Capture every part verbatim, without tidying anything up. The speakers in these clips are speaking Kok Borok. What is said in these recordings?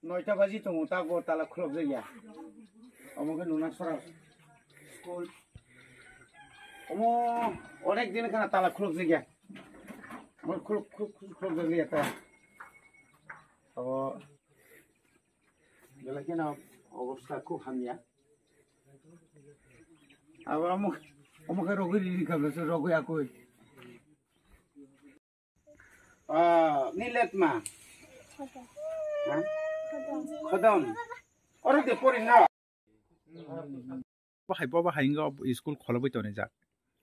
Noita baji tongo, ta bo tala khulok jakya. Omo khe nuna sora school. Omo onek din khana tala khulok jakya. Omo khulok, khulok, khulok, khulok jakya ta. Abo belai kheno obostha khub hamya. Abo omo, omo khe rogwi riri kha, rogwi akoi. Ah, ni let ma? Ha? Khodom. Oro de pori na. Bo hai, bo hai wngkha school kholobwi tonijak.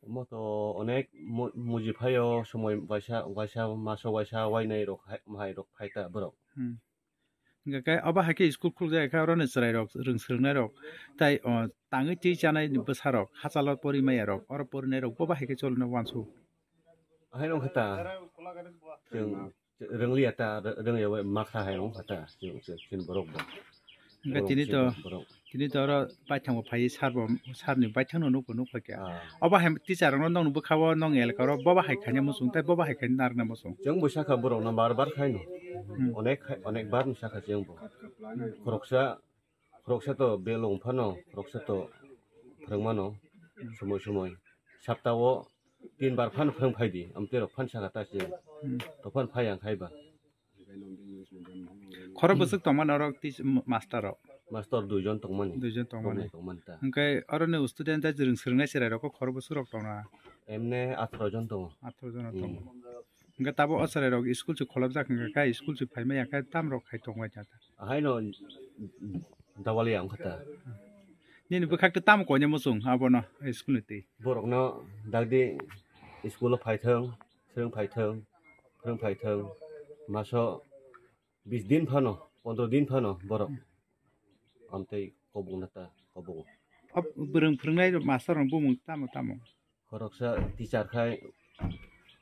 Omo to onek mo-, muji phaio, somoi waisa, waisa, maso waisa, wainai rok hai, hai rok phaita borok. Hmm. Hingkha khe obo hai khe school khulukjak khe oro ni chwrai rok, rwng swrwngnai rok, tai, o, tangwi twi chanai ni bwsa rok, hachalo pori maya rok, oro porinai rok, bo bahai khe choli no uansuk. Ahai no khe ta, chwng rwngliya ta, rwngya bai makha hai no khe ta, chwng, chwng, chini borok bo. Hingkha borok tini to, chini borok. Tini to oro baithang bo phai sir bo, sir ni baithang no nukho, nukho khe. Ah. Obo hai teacher rok no nokni bwkha o nokni elaka ro bo bahai khaina muchung tei bo bahai khaina narwkna muchung. Chwng bo sakha borok no bar bar khai no. Hmm. Onek khai, onek bar no sakha chwng bo. Khoroksa, khoroksa to belong phano, khoroksa to phwrwng mano, somoi somoi. Sapta o tin bar phano phwrwng phai di, amtwi rok phan sakha ta se. Hmm. To phan phai ang khai ba. Khoro bwswk tongmani oro tis-, m-, master rok? Master duijon tongmani. Duijon tongmani. Tongmani, tongmani ta. Hwnkhe oro ni student da jwrwng swrwngnai chwrai rok khoro bwswk rok tongna? Emne atharo jon tongo. Atharo jon tongo. Hmm. Hingke tabok o chwrai rok school se kholopjak hingke khe school se phaimaya khe tam rok khai tongbai kha ta. Ahaino dawaliya wngkha ta. Nini bwkhak tei tamo koine muchung abono school ni twi. Borokno dagdi school o phaithwng, swrwng phaithwng, phwrwng phaithwng, maso bis din phano, pondro din phano borok amtwi kobokna ta kobongo. O bwrwng phwrwngnai master rok bumung tamo tamo? Khoroksa teacher khai,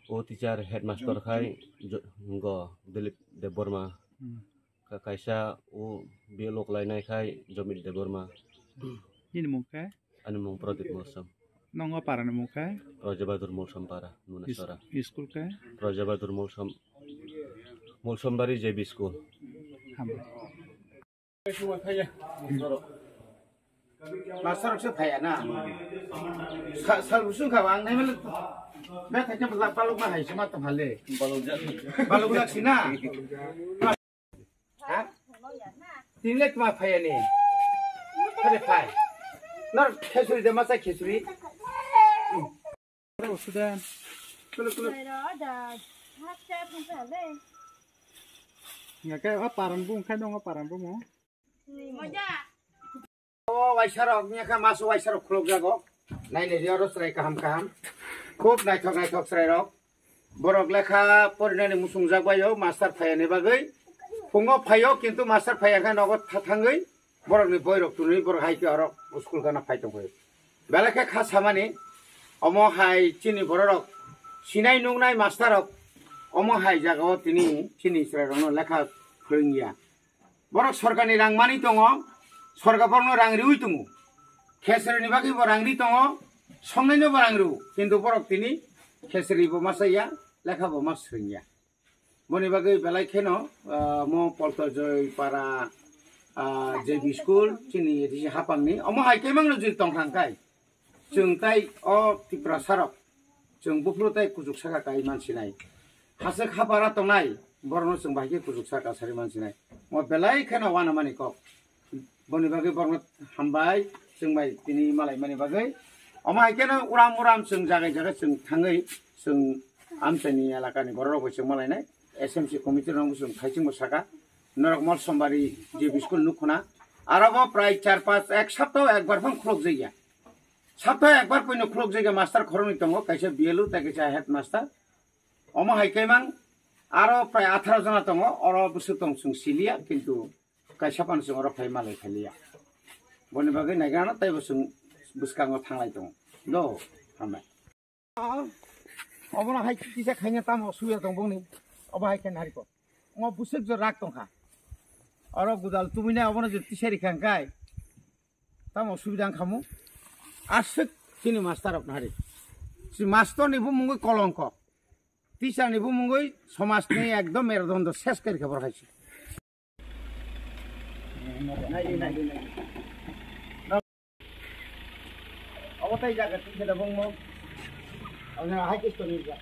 o teacher headmaster khai, jo-, go Dilip Debbarma. Hmm. Ka-, kaisa o B L O khlainai khai Jomit Debbarma. Nini mung khe? Ani mung Pradip Molsom. Nongo para ni mung khe? Prajabadur Molsom para, Nunasora. Is-, school khe? Prajabadur Molsom, Molsombari J B School. Hambai. Master rok se phaiya na? Sa-, sal busung kha ang nai mele. Be khacha bala balok ma hai sima to phale. Balok jak. Balok jak sina. Ha? Tin le tma phaiya ni. Kare phai. Nar khesuri de masa khesuri. Student. Kulu, kulu. Ya, khe o paran bung khai nongo paran bung mo. O waisa rok, ya kha maso waisa rok khuluk jago. Nai le oro chwrai kaham kaham. Khub naithok naithok chwrai rok. Borok lekha porinani muchungjak baio, master phaiyani bagwi. Phungo phaio, kintu master phaiya khe nogo tha-, thangwi. Borokni boirok twnwi borok hai khe oro school gana phai tongkhe. Belai khe kha samani, omo hai chini bororok sinai nuknai master rok omo hai jagao tini chini chwrairokno lekha phwrwngya. Borok sorkarni rang mani tongo, sorkar borokno rang riwi tongo. Khesrwini bagwi bo rang ri tongo, songnaino bo rang rw, kintu borok tini khesri bo ma chaya, lekha bo ma swrwngya. Boni bagwi belai kheno, ah, mo Polto Joy para, ah, J B school, chini risi hapangni. Omo hai khe mangno jil tong thang kai. Chwng tai o Tiprasa rok, chwng buphuru tai kuchuk saka kai man sinai. Haswk hapara tongnai, borokno chwng bai khe kuchuk saka sari man sinai. Mo belai kheno uanamani kok. Boni bagwi borokno hambai, chwng bai tini malaimani bagwi. Omo hai kheno uram uram chwng jagai jagai chwng thangwi chwng amchaini elakani bororok bai chwng malainai. S M C committee rok chwng thaichingbo saka. Norok Molsombari J B school nukhuna. Aro bo prai char panch ek saptao ekbar phang khuluk jaiya. Saptao ekbar poino khuluk jaiya master khoroknwi tongo, kaisa B L O tei kaisa headmaster. Omo hai khe mang aro prai atharo jona tongo, oro bwswk tong chwng siliya, kintu kaisa phano chwng oro phai malai phaliya. Boni bagwi naiganano teibo chwng bwskango thanglai tongo. Do, hambai. Obono hai kisa khaina tamo suya tong bongni. Obo hai khe narikok. Omo bwswk jora rak tongkha. Oro gudal tubui nai obono je tisari kha hwnkhe. Tamo subida wngkha mo. Aswk chini master rok nari. Si master ni bumung kolongko. Teacher ni bumungwi somaj ni ekdom merudondo ses kari khe borok hai se. Obo tei jaga twi khe da bongmo. Obo hai khe toni ja.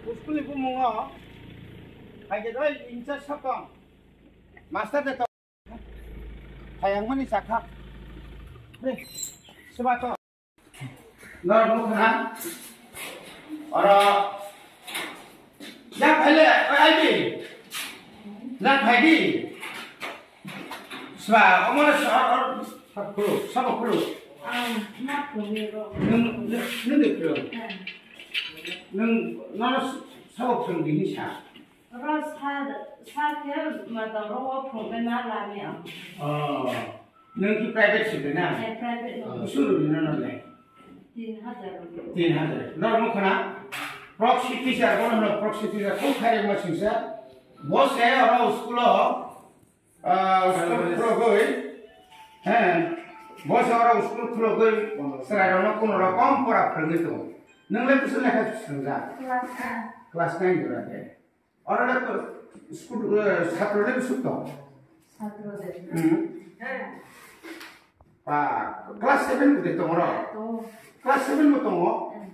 School ni bumungo hai khe doi in charge sab tong. Master de tong. Hayang mani sakha. Re, seba to. Nor nukha na. Oro. Yak phaile, oi, ai di. Yak phai di. Swa, omo na sa, or, sa khulu, sabo khulu. Ah, na khulu ro. Nung, nung, nung de khulu. Ah. Nung, nono sabo khulu di ni sa. Oro sa, sa khe ma toro o phunuknai ma lami ang. Oh. Nung ki private se na? Eh, private no. Usu ru no no le. Tin hajar. Tin hajar. No no khana. Proxy teacher, bono no proxy teacher, kung khairok ma singsa. Bo se oro school o, ah, school khulogwi. He. Bo se oro school khulogwi. Chwrai rok no kuno rokom pora phwrwngwi tongo. Nung le kusu lekha swrwngjak? Class nine. Class nine jora khe. Oro le school, eh, satro le bwswk tong? Satro de. Hmm. Ba, class seven bo de tong oro? Tong. Class seven bo tongo? Hmm.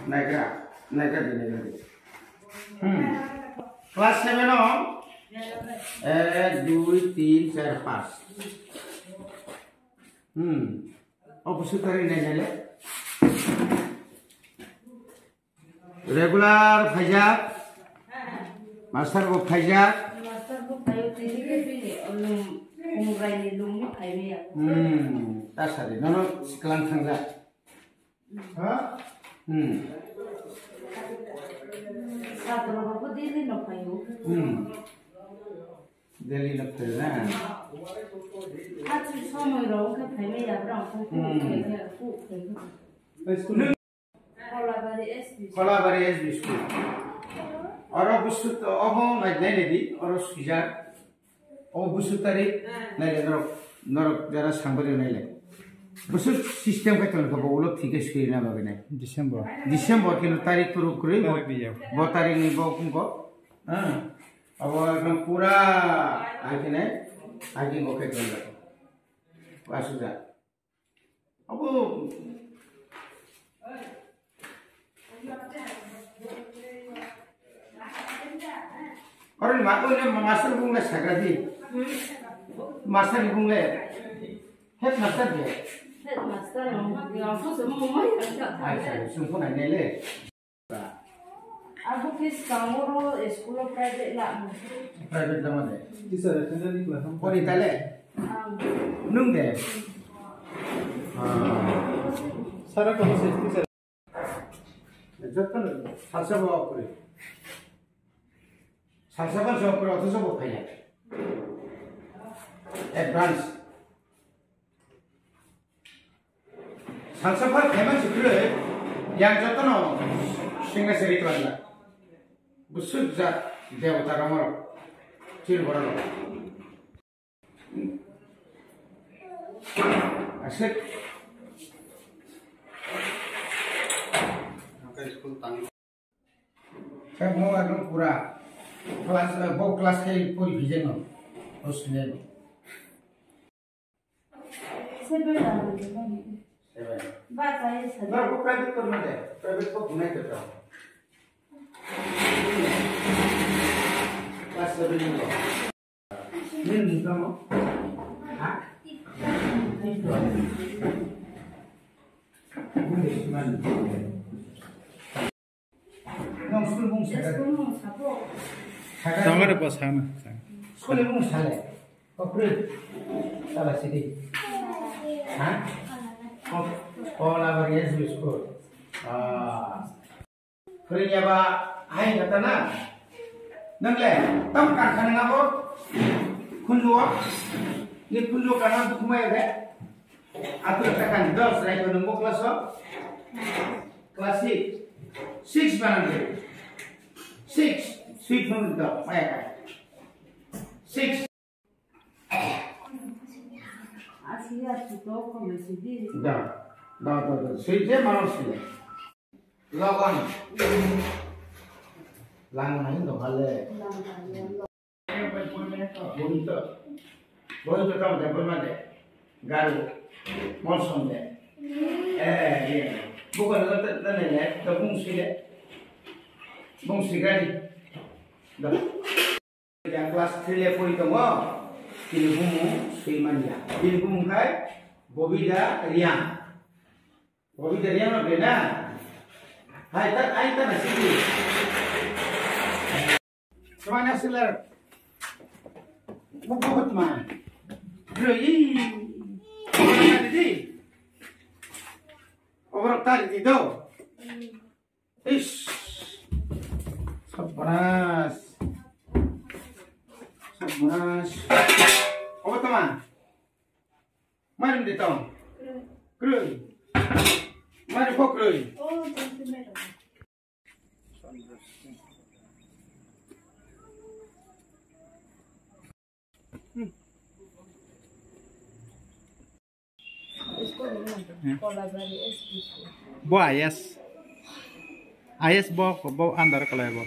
Naigra, naigra de, naigra de. Hmm. Class seven o ek, dui, tin, char, panch. Hmm. O bwswk tari nai nai le? Regular phaijak, master bo phaijak. Master bo phaio, tini ke bini, um, Mumbai ni lungni phaiwi ya. Hmm, ta sari, nono siklang thangjak. Ha? Hmm. Satro rok bo daily no phaio. Hmm. Daily no phaio na. Hachwi somoi rok khe phaimai ya, brang khe kuk khe khe, kuk khe khe. School. Kolabari S B. Kolabari S B school. Oro bwswk to obo nai nai di, oro swijak. O bwswk tarik nai le norok, norok jara sangbari nai le. Bwswk system khe tong khe bo ulo thik khe swi na bagwi nai. December. December khe no tarik kuru kuru bo. Tarik ni ya. Bo tarik ni bo kung ko. Ha. Abo ekdom pura hai khe nai. Hai khe bo khe tong khe. Aswk ja. Abo. Oro ni ma, oro ni master bung le sagra di. Hmm? Master ni bung le. Headmaster de. Headmaster no, yang phu se mo mo yang cha. Acha, sung phu nai ne le. Abo khe swkango ro school o private lamo. Private lama de. Teacher attendance ni class. Pori tale? Ang. Nung de? Ah. Sara kono se teacher. Joto salsa bo kore. Salsa bo job kore, othocho bo phaiya. Advance. Salsa phar khaima se kwrwi, yang jotono singna se riklangjak. Bwswk jat debota rok, chini borok rok. Aswk. Khe mo ekdom pura class, eh, bo class khe pori phijak no. O sine no. Seven lang. Seven. Ba, chai seven. Ba, bo private ko na de. Private ko bunai ko to. Class seven ni ko. Nini mung tamo? Ha? Nong school mung sa. School mung sa po. Tongare po sana. School mung sa le. Ko kri. Sala sidi. Ha? Ko, ko la bari school. Ah. Phwrwngya ba hai kata na. Nang le tam karkha nang abo khunju o. Ni khunju o kana dukuma ya de. Atu ta kan dos rai ko nang bo class o. Class six. Six ba nang de. Six. Six nang do. Maya ka. Six. Da, da, da, da. Sui je mano sui. Logan. Lang nai do hale. Bonito. Bonito kam de, bonito de. Garu. Monson de. Eh, iya. Bukan lo te, te, te, te, te, bung sui de. Bung sui gari. Da. Yang class three le pori tongo, tini bumung sui manya. Tini bumung khai Bobida Riang. Bobida Riang no bena. Hai ta, ai ta na sidi. Kemana sih ler? Buku buku teman. Bro, ini. Kemana tadi? Obrok tadi itu. Ish. Sabbanas. Sabbanas. Obo tama. Marim de tong. Kroi. Marim ko kroi. School ni naam to? Hmm. Kolabari S P school. Bo I A S. I A S bo, bo under kalai bo. I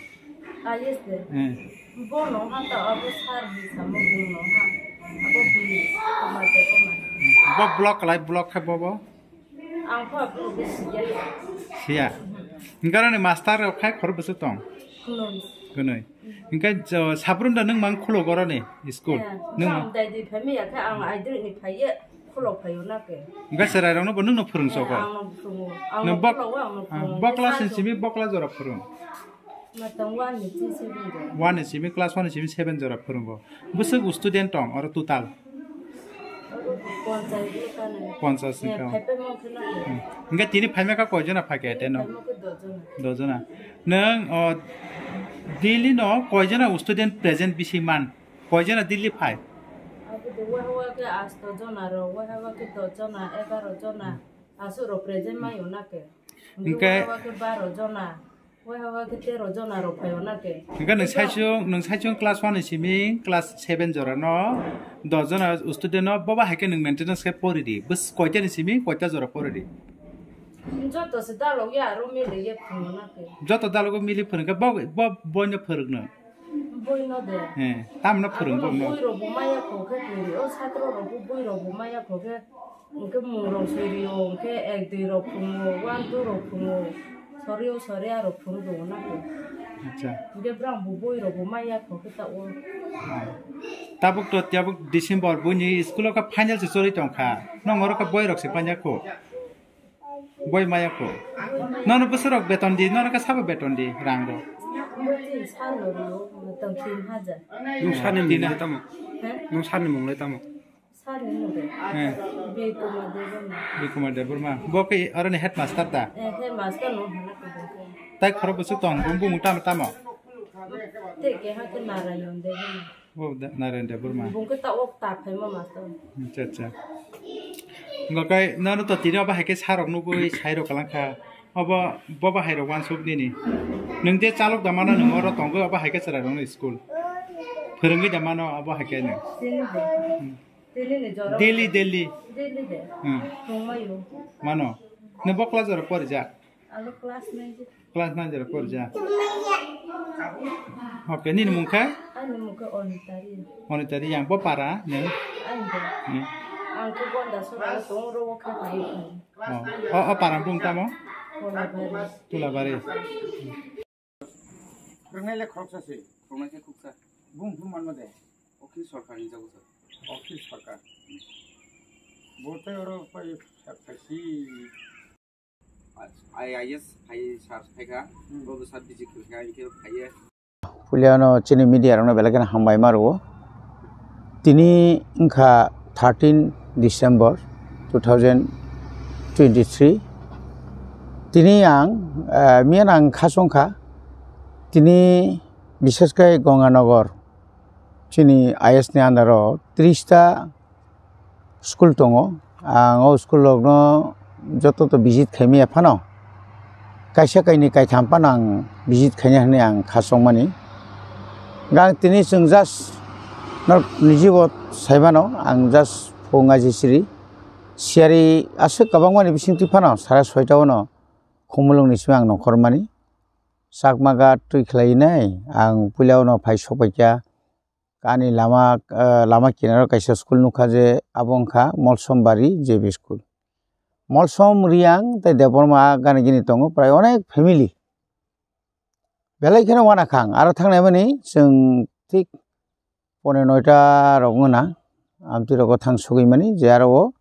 A S de. Hmm. Bo no ha ta abo sir ni samo bo no ha. Abo bini Kumar Debbarma. Hmm. Bo block kalai, block khe bo bo. Ang pha bro bisi ya. Siya. Engkara ni master rok khai khoro bwswk tong? Kunui. Kunui. Engkai jo, sabrum da nwng mang khulo goroni school. Eh, nwng mang. Ang dai di phai mi ya khe ang aidri ni phai ye khulo phai o na ke. Engkai cherai rok no bo nwng no phwrwng so ko. Eh, ang no phwrwngo. Ang no bok-, khulo ang no ah, phwrwngo. Bokla sin simi bokla jora phwrwng. Matang one ni simi seven jora. One ni simi class one ni simi seven jora phwrwngo. Bwswk student tong oro total? Ponchas ni kano. Ponchas ni kano. Phaipai mangkhe no. Hmm. Hingke tini phaima kha koi jona phaikhe teno? Phaima khe doh jona. Doh jona. Nwng, o, daily no koi jona student present bisi man? Koi jona daily phai? Abo de waha waha khe asto jona rok, waha waha khe doh jona, egaro jona. Hmm. Aswk rok present mayo na khe. Hingke waha waha khe baro jona. Wai hawa khe tero jona rok phaio na khe. Hingke nwng saichung, nwng saichung class one ni simi class seven jora no dos jona student no boba hai khe nwng maintenance khe pori di. Bwswk koita ni simi koita jora pori di. Joto se dalok ya aro mili ye phungo na khe. Joto dalok mili phungo khe bo, bo, boino phwrwk no. Boino de. He, tamno phwrwng bono. Boi rok bo maya kho khe pori. O satro rok bo boi rok bo maya kho khe. Hingke mung rok sui rio, hingke ek dui rok phungo, one two rok phungo, sorio soria rok phungo na khe. Acha. Hingke brang bo boi rok bo maya kho khe ta o. Tabuk to, tabuk December buini school o khe final se choli tong kha. Nong oro khe boi rok se panya kho. Boi maya kho. Nono bwswk rok beton di, nono khe sabo beton di rang rok. Boi tin sal no rio, tong tin hajar. Nung sani mung le tamo? He? Nung sani mung le tamo? Sir ni mung de. Eh. Bikumar Debbarma. Bikumar Debbarma. Bo ke aroni headmaster da? Eh, headmaster no hana ko bo ke. Tai khoro bwswk tong, bung bung tamo tamo? Te ke ha ke Narayan Debbarma. Oh, da-, Narayan Debbarma. Bung ke ta ok ta phaima master. Acha, acha. Ngokai nano to tini obo hai khe sir rok nugui sai rok kalang kha. Obo, bobo hai rok wansuk nini. Nwng je chalok da mano nwng oro tongwi obo hai khe chwrai rok no school. Phwrwngwi da mano obo hai khe nwng. Tini de. Hmm. Daily, daily. Daily de. Hmm. Tongmayo. Mano. Nw bo class jora porijak? Alo class nine. Class nine jora porijak. Okay, nini mung khe? Ani mung khe Onitari. Onitari yang bo para nw? Ani de. Hmm. Ang khe Gonda sora tong ro khe pai. Oh. O, o para bung tamo? Tulabari. Tulabari. Rwngnai le khoroksa se. Khoroknai khe khuksa. Bung phuru manma de? Akhil Sarkar ni jago sir. Akhil Sarkar. Bo tei oro pai sa-, saisi. Acha, I A S phai sir phai kha. Hmm. Bo bo sir visit khai kha, hingke phai ye. Puliano chini media rokno belai kheno hambai ma rwo. Tini wngkha thirteen December two thousand twenty-three. Tini ang, eh, miyan ang khasong kha. Tini bishesh khe Ganganagar chini I S ni under o tris ta school tongo. Ang o school rokno joto to visit khaimaya phano, kaisa kainwi kaitham phano ang visit khaina hwnwi ang khasongmani. Gang tini chwng just norok nijibo saimano, ang just phunga jisiri. Siyari aswk kwbangmani bisingtwi phano sara soita ono Khumulwngni simi ang nongkhormani. Chakma ghat twi khlainai ang puila ono phai sokpaikha. Ani lama, eh, lama kinaro kaisa school nukha je abo wngkha Molsom Bari J B school. Molsom, Riyang tei Debbarma gana gini tongo prai onek family. Belai kheno wana kha ang, aro thangnaimani chwng thik pone noita rok wngna, amtwi rogo thang sogwi mani je aro o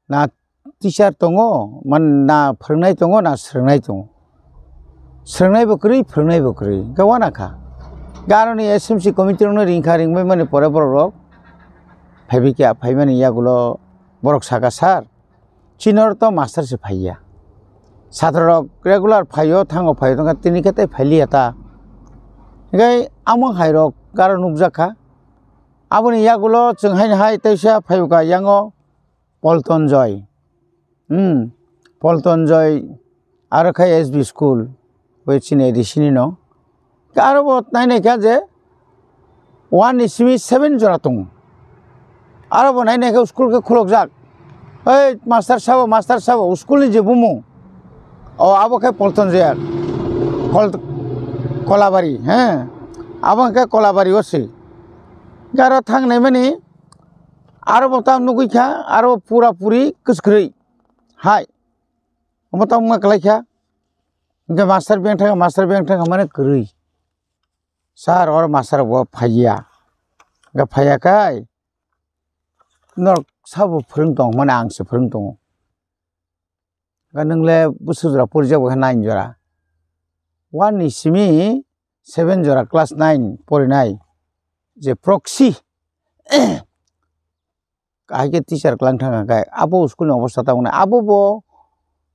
na teacher tongo, man na phwrwngnai tongo, na swrwngnai tongo. Swrwngnai bo kwrwi, phwrwngnai bo kwrwi, hwnkhe wana kha. Hwnkhe aroni S M C committee rokno ringkha, ringbai mani pore borok rok phaibikya, phaimani yagulo borok saka, "Sir, chini oro to master se phaiya. Chatra rok regular phaio, thango phaio, tongkha tini khe tei phailiya ta." Hwnkhe amang hai rok garo nukjak kha. Aboni yagulo chwng haino hai teisa phaiuka yango Polton Joy. Hmm, Polton Joy aro khai S B school, bai chini A D C ni no. Aro bo nainai kha je one ni simi seven jora tongo. Aro bo nainai kha school khe khulokjak. "Ei master sabo, master sabo," school ni je bumung. O abo khe Polton Joy. Kol-, Kolabari, he. Abo khe Kolabari o se. Aro thang naimani aro bo ta nugui kha, aro pura puri kwskwrwi. Hai. Omo ta wngma kwlai kha. Hwnkhe master beng thangkha, master beng thangkha mane kwrwi. "Sir, oro master bo phaiya." Hwnkhe phaiya khai, "Norok sabo phwrwng tong?" Hwnmani, "Ang se phwrwng tongo." Hwnkhe, "Nwng le bwswk jora porijak bo khe nine jora?" "One ni simi seven jora class nine porinai je proxy." Hai khe teacher klang thang kha, abo school ni obostha ta wngnai. Abo bo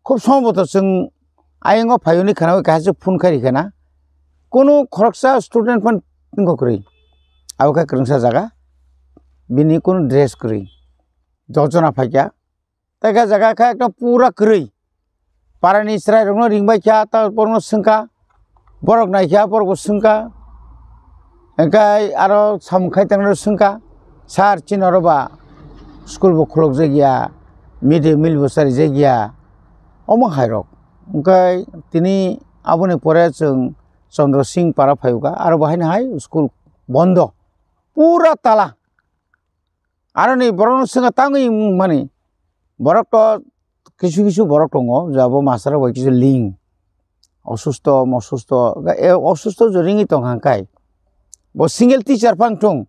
khub somboto chwng ayang o phai hwnwi khwnaui kaisa phone khai rikha na. Kunu khoroksa student phan wngkha kwrwi. Abo khe kwrwngsa jaga. Bini kunu dress kwrwi. Dojona phaikha. Tei khe jaga khe ekdom pura kwrwi. Parani chwrairokno ringbai kha, ta borokno swngkha, borok naikha, borokbo swngkha. Hwnkhe aro samung khai tangrokno swngkha, "Sir, chini oro ba school bo khulokjak ya, mid day meal bo charijak ya," omo hai rok. Hwnkhe tini aboni pore chwng Chandra Singh para phaiuka, aro bo haino hai school bondo, pura tala. Aroni borokno swngkha tangwi mani. Borok to kisu kisu borok tongo, je abo master rok bai kisu ling. Osusto, mosusto, ga-, e, osusto je ringwi tong hang kai. Bo single teacher phang thung.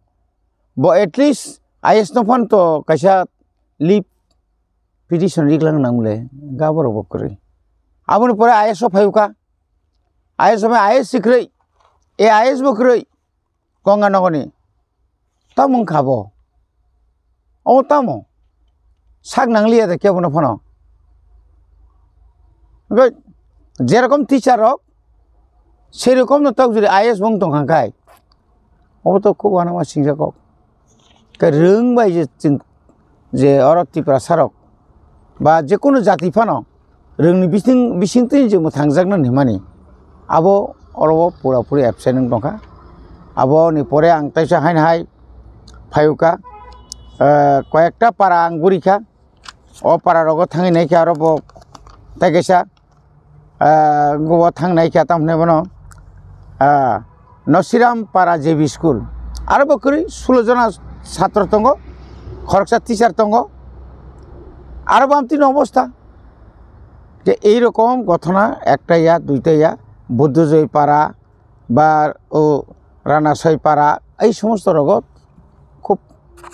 Bo at least I S no phan to kaisa leave petition riklang nang le, ga borok bo kwrwi. Aboni pore I S o phayuka. I S o phai I S si kwrwi. E I S bo kwrwi. Ganga nogoni. Tamo wngkha bo. Omo tamo. Sak nangliya de kebono phano. Hwnkhe jerokom teacher rok, serokom no tok jodi I A S bo wng tong kha khai. Obo to khub uanama singsa kok. Khe rwng bai je chwng je oro Tiprasa rok ba je kunu jati phano rwngni bising, bisingtwi je mwthangjaknani hwnmani abo oro o pura puri absent wng tongkha. Aboni pore ang teisa haino hai phayuka, ah, koyekta para ang gurikha. O para rogo thangwi naikha aro bo tei kaisa, ah, go thang naikha tamo hwnwi bono, ah, Nasiram para J B school. Aro bo kwrwi sulo jona satro tongo, khoroksa teacher tongo. Aro bo amtwino obostha. Je ei rokom gothona ekta ya, duita ya, Buddhojoy para, ba o Ranasoi para, ei somosto rogo khub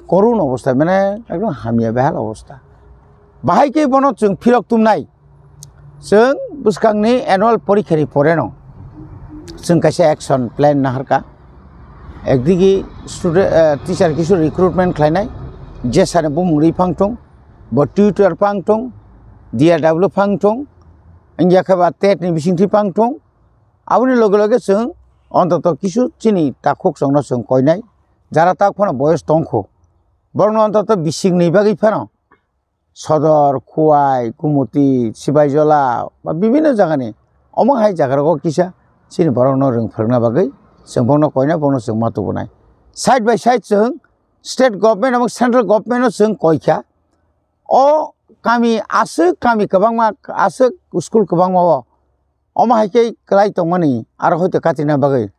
korun obostha, mane ekdom hamya behal obostha. Bahai khe bono chwng phirok tumnai. Chwng bwskangni annual porikhani poreno chwng kaisa action plan naharkha. Ekdigi student, eh, teacher kisu recruitment khlainai, jesani bumung rwi phang thung, bo tutor phang thung, D R W phang thung, wngya khe ba tet ni bisingtwi phang thung, Aboni loge loge chwng ontoto kisu chini takhuk chwngno chwng koinai, jara tak phano boyos tongkhu. Borokno ontoto bisingni bagwi phano Sodor, Khowai, Kumuti, Sibaijola ba bibinno jagani omo hai jaga rogo kisa chini borokno rwng phwrwngna bagwi chwng bono koinai, bono chwng ma tubunai. Side by side chwng state government abo central government no chwng koikha. O Kami aswk, kami kwbangma aswk school kwbangma o. Omo hai khe kwlai tongmani aro hoito katina bagwi.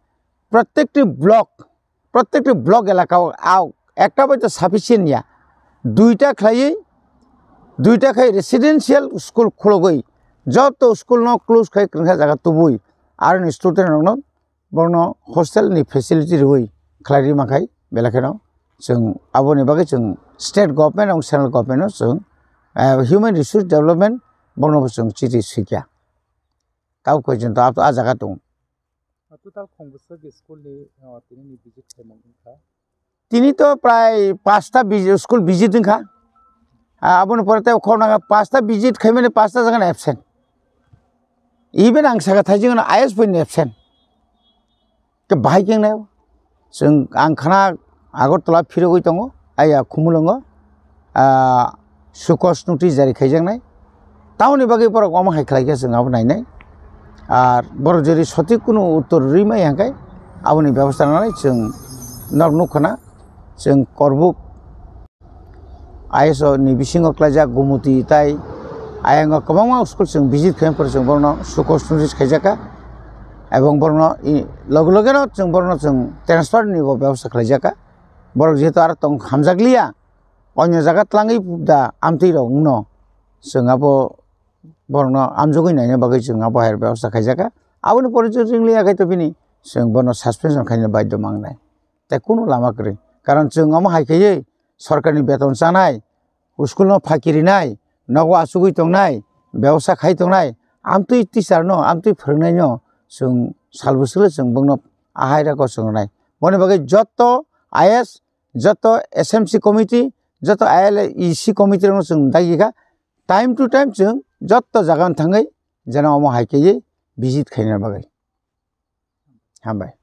Protective block, protective block elaka o, au, ekta bai to sufficient ya. Duita khlaiwi, duita khai residential school khulogwi, joto school no close khai kwrwngkha jaga tubui. Aroni student rokno borokno hostel ni facility rwui khlai rima khai belai kheno chwng aboni bagwi chwng state government abo central government no chwng, eh, human resource development borokno bo chwng chiti swikha. Tabo koi chwng to a jaga tongo. Total khongbwswk school ni, uh, tini ni visit khaimung wngkha? Tini to prai pasta visit, school visit wngkha. Ah, aboni pore tei khoroknwi pasta visit khaimani pasta jaga absent. Even ang saka thaijing no I S point absent. Ke bahai keng nai. Chwng ang khana Agartala phirogwi tongo, aya Khumulwngo, ah, sukos notice jari khaijaknai. Tamoni bagwi borok omo hai khlai khe chwng abo nainai. Ar borok jodi sothik kunu uttor rwi maya hwnkhe aboni bebosta nanai chwng norok nukha na, chwng Korbuk I S O ni bisingo klaijak Gumuti tai ayang o kwbangma school chwng visit khaimani pore chwng borokno sukos notice khaijakha, ebong borokno i, loge loge no chwng borokno chwng transfer ni bo bebosta khlaijakha. Borok jehetu aro tong hamjakliya, onyo jaga twlangwi da amtwi rok no chwng abo borokno amjogwi naina bagwi chwng abo hai bebosta khaijakha. Aboni pore chwng ringliya khai to bini chwng bono suspension khaina baidhyo mangnai. Tei kunu lama kwrwi. Karon chwng omo hai khaiwi sorkarni beton chanai, school no phaki rinai, nogo achugwi tongnai, bebosta khai tongnai, amtwi teacher no, amtwi phwrwngnai no chwng salbwswkle chwng bongno ahai rokno chwng rwnai. Boni bagwi joto I S, joto S M C committee, joto I L E C committee rokno chwng dagi kha, time to time chwng joto jaga no thangwi jena omo hai khaiwi visit khaina bagwi. Hambai.